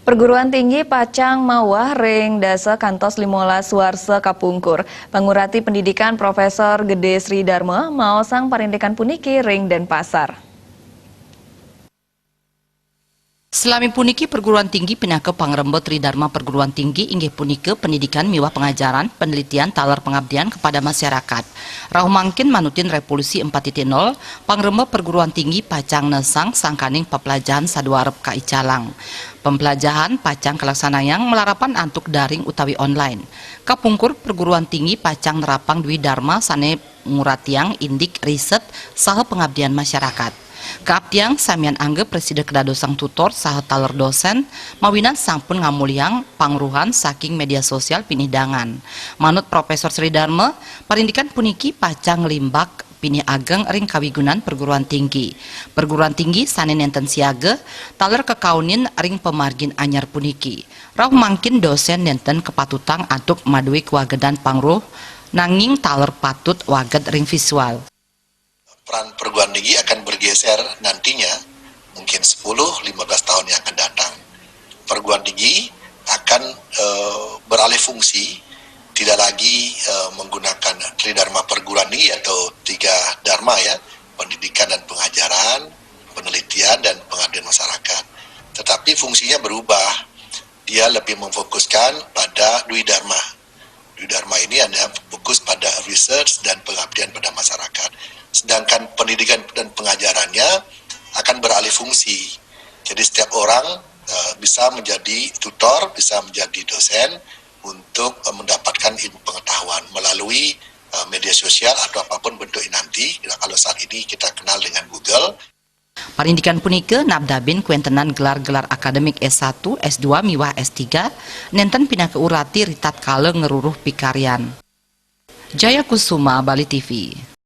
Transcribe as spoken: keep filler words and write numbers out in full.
Perguruan Tinggi Pacang Mawah ring dasa kantos limolas warsa kapungkur. Pangurati pendidikan Profesor Gede Sri Dharma maosang parindikan puniki ring Denpasar. Salami puniki perguruan tinggi pinaka pangremba Tridharma perguruan tinggi, inggih punika pendidikan miwah pengajaran, penelitian taler pengabdian kepada masyarakat. Rauh mangkin manutin revolusi empat titik nol, pangremba perguruan tinggi pacang nesang sangkaning peplajahan saduarep kaicalang. Pemplajahan pacang kalaksanayang malarapan antuk daring utawi online. Kapungkur perguruan tinggi pacang nerapang dwi dharma sane nguratiang indik riset saha pengabdian masyarakat. Kaaptiang samian angga prasida kadadosang tutor saha taler dosen, mawinan sampun ngamuliang pangruhan saking media sosial pinih dangan. Manut Profesor Sri Dharma, parindikan puniki pacang nglimbak pinih ageng ring kawigunan perguruan tinggi. Perguruan tinggi sane nenten siaga, taler kakaunin ring pamargin anyar puniki. Rauh mangkin dosen nenten kapatutang antuk madue kawagedan pangruh, nanging taler patut waged ring visual. Peran perguruan tinggi akan bergeser nantinya, mungkin sepuluh lima belas tahun yang akan datang. Perguruan tinggi akan eh, beralih fungsi, tidak lagi eh, menggunakan Tridharma perguruan tinggi atau tiga dharma ya, pendidikan dan pengajaran, penelitian dan pengabdian masyarakat. Tetapi fungsinya berubah. Dia lebih memfokuskan pada dwi dharma. Dwi dharma ini hanya fokus pada research dan pengabdian pada masyarakat. Sedangkan pendidikan dan pengajarannya akan beralih fungsi. Jadi setiap orang eh, bisa menjadi tutor, bisa menjadi dosen untuk eh, mendapatkan ilmu pengetahuan melalui eh, media sosial atau apapun bentuknya nanti. Nah, kalau saat ini kita kenal dengan Google. Parindikan punika nabdabin kawentenan gelar-gelar akademik S satu, S dua miwah S tiga, nenten pinaka urati ritatkala ngruruh pikaryan. Jaya Kusuma, Bali T V.